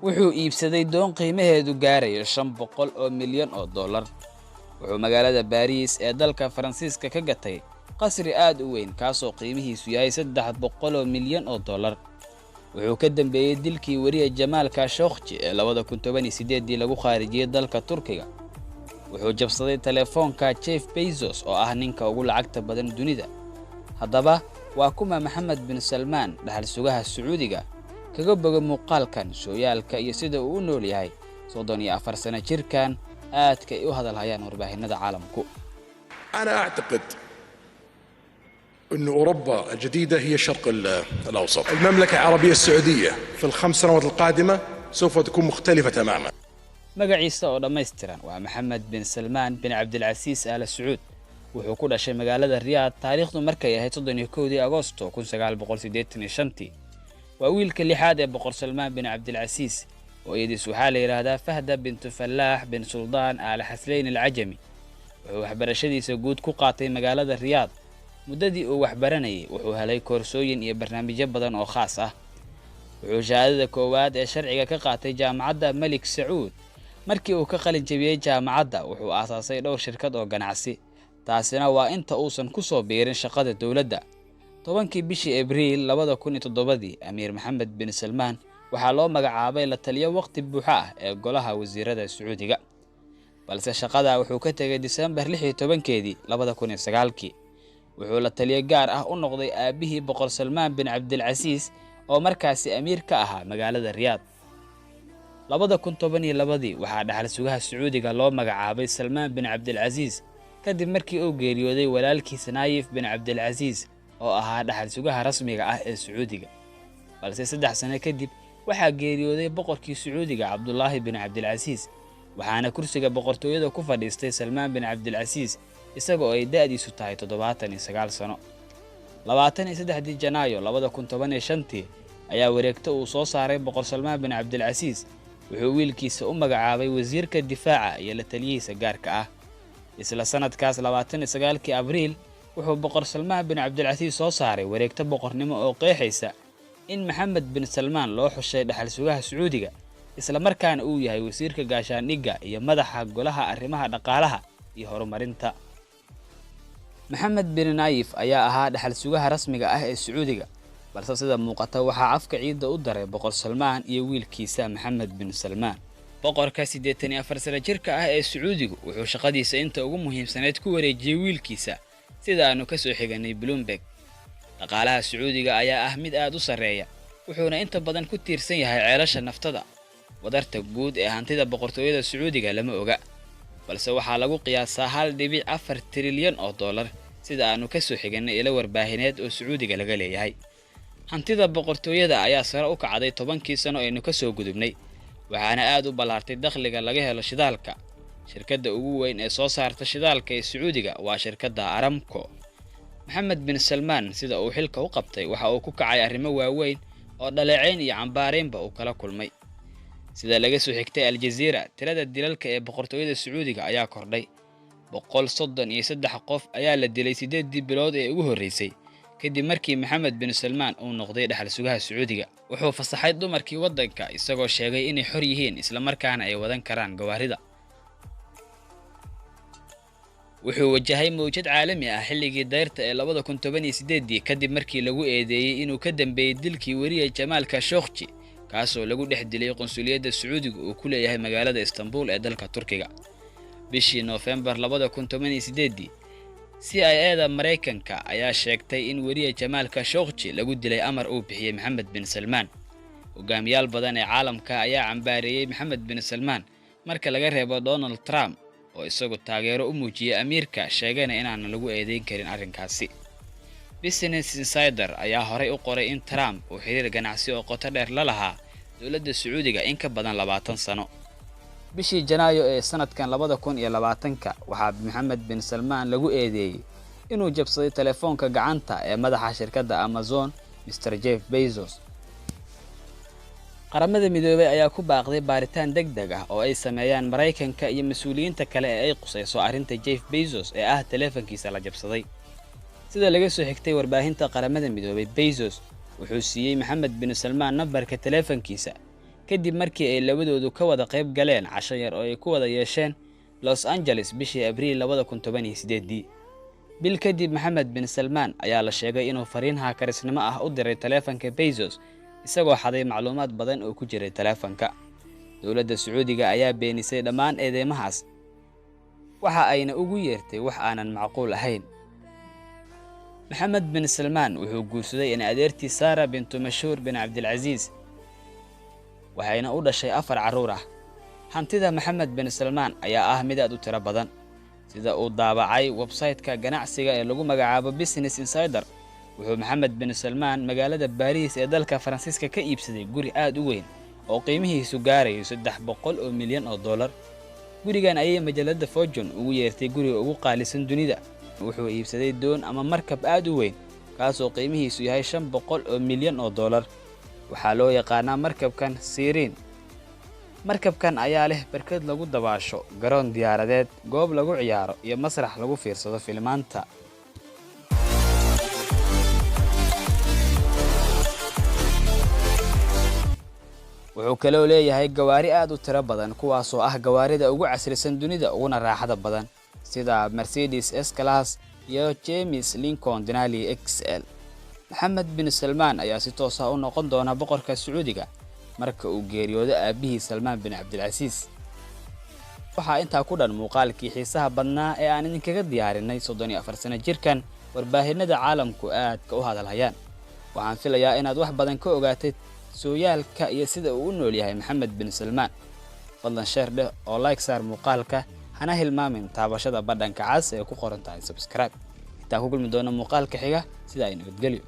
Wuxuu iibsaday doon qiimaheedu gaarayo $500 oo milyan. Wuxuu magaalada Baariis ee dalka Faransiiska ka gatay qasri aad u weyn, kaasoo qiimihiisu yahay $300 oo milyan. Wuxuu ka dambeeyey dilkii weriye Jamaal Khashoggi ee 2018-dii lagu khaarijiyey dalka Turkiga. Wuxuu jabsaday telefoonka Jeff Bezos, oo ah ninka ugu lacagta badan dunida. Haddaba, waa kuma Maxamed bin Salmaan, dhaxal sugaha Sacuudiga? Kaga boga muuqaalkan sooyaalka iyo sida uu u nool yahay 34 sano jirkan aadka ay u hadalhayaan warbaahinada caalamku. أنا أعتقد أن أوروبا الجديدة هي الشرق الأوسط. المملكة العربية السعودية في ال5 سنوات القادمة سوف تكون مختلفة تماما. Magaciisa oo dhammaystiran waa Maxamed bin Salmaan bin Cabdilcasiis Aala Sacuud. Wuxuu ku dhashay magaalada Riyaad taariikhdu markay ahayd 31-dii Agoosto 1985-tii. Waa wiilka lixaad ee Boqor Salmaan bin Cabdilcasiis. Hooyadiis waxaa la yidhaahdaa Fahda bintu Fallaax bin Suldaan Aala Xasleyn Alcajami. Wuxuu waxbarashadiisa guud ku qaatay magaalada Riyaad. Muddadii uu waxbaranayay wuxuu helay koorsooyin iyo barnaamijyo badan oo khaas ah. Wuxuu shahaadada koowaad ee sharciga ka qaatay Jaamacadda Malik Sacuud. Markii uu ka qalin jebiyey jaamacadda, wuxuu aasaasay dhowr shirkad oo ganacsi. Taasina waa inta uusan ku soo biirin shaqada dowladda. 10-kii bishii Abriil 2007-dii, Amiir Maxamed bin Salmaan waxaa loo magacaabay la taliyo waqti buuxo ah ee golaha wasiirada Sacuudiga, balse shaqada wuxuu ka tegay Disembar 16-keedii 2009-kii. Wuxuu la taliyo gaar ah u noqday aabbihii, Boqor Salmaan bin Cabdilcasiis, oo markaasi amiir ka ahaa magaalada Riyaad. 2012-dii waxaa dhaxal sugaha Sacuudiga loo magacaabay Salmaan bin Cabdilcasiis, kadib markii uu geeriyooday walaalkiis Naayif bin Cabdilcasiis, oo ahaa dhaxal sugaha rasmiga ah ee Sacuudiga. Balse 3 sano kadib waxaa geeriyooday boqorkii Sacuudiga, Cabdulaahi bin Cabdilcasiis, waxaana kursiga boqortooyada ku fadhiistay Salmaan bin Cabdilcasiis, isaga oo ay da'diisu tahay 79 sano. 23-dii Janaayo 2015-tii ayaa wareegto uu soo saaray Boqor Salmaan bin Cabdilcasiis wuxuu wiilkiisa u magacaabay wasiirka difaaca iyo la taliyihiisa gaarka ah. Isla sanadkaas, 29-kii Abriil, wuxuu Boqor Salmaan bin Cabdilcasiis soo saaray wareegto boqornimo oo qeexaysa in Maxamed bin Salmaan loo xushay dhaxal sugaha Sacuudiga, isla markaana uu yahay wasiirka gaashaandhigga iyo madaxa golaha arrimaha dhaqaalaha iyo horumarinta. Maxamed bin Naayif ayaa ahaa dhaxal sugaha rasmiga ah ee Sacuudiga, balse sida muuqata waxaa afka ciidda u daray Boqor Salmaan iyo wiilkiisa Maxamed bin Salmaan. Boqorka 84 sano jirka ah ee Sacuudigu wuxuu shaqadiisa inta ugu muhiimsanayd ku wareejiyey wiilkiisa, sida aanu ka soo xiganay Bloomberg. Dhaqaalaha Sacuudiga ayaa ah mid aad u sarreeya, wuxuuna inta badan ku tiirsan yahay ceelasha naftada. Wadarta guud ee hantida boqortooyada Sacuudiga lama oga, balse waxaa lagu qiyaasaa $1.4 trilyan, sida aanu ka soo xiganay ilo warbaahineed oo Sacuudiga laga leeyahay. Hantida boqortooyada ayaa sare u kacday 10-kii sano aynu ka soo gudubnay, waxaana aad u ballaartay dakhliga laga helo shidaalka. Shirkadda ugu weyn ee soo saarta shidaalka ee Sacuudiga waa shirkadda Aramco. Maxamed bin Salmaan sida uu xilka u qabtay waxa uu ku kacay arrimo waaweyn oo dhaleecayn iyo cambaaraynba uu kala kulmay. Sida laga soo xigtay Aljaziira, tirada dilalka ee boqortooyada Sacuudiga ayaa kordhay. 133 qof ayaa la dilay 8-dii bilood ee ugu horreysay kadib markii Maxamed bin Salmaan uu noqday dhaxal sugaha Sacuudiga. Wuxuu fasaxay dumarkii waddanka, isagoo sheegay inay xor yihiin, islamarkaana ay wadan karaan gawaarida. Wuxuu wajahay mawjad caalami ah xilligii dayrta ee 2018-dii, kadib markii lagu eedeeyey inuu ka dambeeyey dilkii weriye Jamaal Khashoggi, kaasoo lagu dhex dilay qunsuliyadda Sacuudiga uu ku leeyahay magaalada Istanbul ee dalka Turkiga bishii Noofembar 2018-dii. CIA da Maraykanka ayaa sheegtay in weriye Jamaal Khashoggi lagu dilay amar uu bixiyey Maxamed bin Salmaan. Hogaamiyaal badan ee caalamka ayaa cambaareeyey Maxamed bin Salmaan, marka laga reebo Donald Trump, oo isagu taageero u muujiyey amiirka, sheegayna inaanan lagu eedeyn karin arrinkaasi. Business Insider ayaa horay u qoray in Trump uu xiriir ganacsi oo qoto dheer la lahaa dowladda Sacuudiga in ka badan 20 sano. Bishii Janaayo ee sanadkan 2020-ka waxaa Maxamed bin Salmaan lagu eedeeyey inuu jabsaday telefoonka gacanta ee madaxa shirkadda Amazon, Mr Jeff Bezos. Qaramada Midoobay ayaa ku baaqday baaritaan deg deg ah oo ay sameeyaan Maraykanka iyo mas-uuliyiinta kale ee ay qusayso arrinta Jeff Bezos ee ah teleefankiisa la jabsaday. Sida laga soo xigtay warbaahinta Qaramada Midoobay, Bezos wuxuu siiyey Maxamed bin Salmaan nambarka teleefankiisa. Kadib markii ay labadoodu ka wada qayb galeen casho yar oo ay ku wada yeesheen Los Angeles bishii Abriil 2018. Bil kadib, Maxamed bin Salmaan ayaa la sheegay inuu fariin haakarisnimo ah u diray taleefanka Bezos, isagoo xaday macluumaad badan oo ku jiray taleefanka. Dowladda Sacuudiga ayaa beenisay dhammaan eedeymahaas, waxa ayna ugu yeertay wax aanan macquul ahayn. Maxamed bin Salmaan wuxuu guursaday in adeertii Sara bintu Mashhuur bin Cabdilcasiis, waxayna u dhashay 4 carruur ah. Hantida Maxamed bin Salmaan ayaa ah mid aad u tiro badan. Sida uu daabacay website-ka ganacsiga ee lagu magacaabo Business Insider, wuxuu Maxamed bin Salmaan magaalada Baariis ee dalka Faransiiska ka iibsaday guri aad u weyn oo qiimihiisu gaarayo 300 oo milyan oo dollar. Gurigan ayay majalladda Fortune ugu yeertay guriga ugu qaalisan dunida. Wuxuu iibsaday doon ama markab aad u weyn, kaasoo qiimihiisu yahay 500 oo milyan oo dollar. Waxaa loo yaqaanaa markabkan Siriin. Markabkan ayaa leh barkad lagu dabaasho, garoon diyaaradeed, goob lagu ciyaaro iyo masrax lagu fiirsado filimaanta. Wuxuu kaloo leeyahay gawaari aad u tiro badan, kuwaasoo ah gawaarida ugu casrisan dunida uguna raaxada badan, sida Mercedes S-Class iyo James Lincoln Denali XL. Maxamed bin Salmaan ayaa si toos ah u noqon doona boqorka Sacuudiga marka uu geeriyoodo aabbihii Salmaan bin Cabdilcasiis. Waxaa intaa ku dhan muuqaalkii xiisaha badnaa ee aan idinkaga diyaarinay 34 sano jirkan warbaahinada caalamku aadka u hadalhayaan. Waxaan filayaa inaad wax badan ka ogaatay sooyaalka iyo sida uu u nool yahay Maxamed bin Salmaan. Fadlan sheer dheh oo like saar muuqaalka, hana hilmaamin taabashada badhanka cas ee ku qoran tahay subscribe. Intaan ku kulmi doono muuqaalka xiga, sida ay nabadgelyo.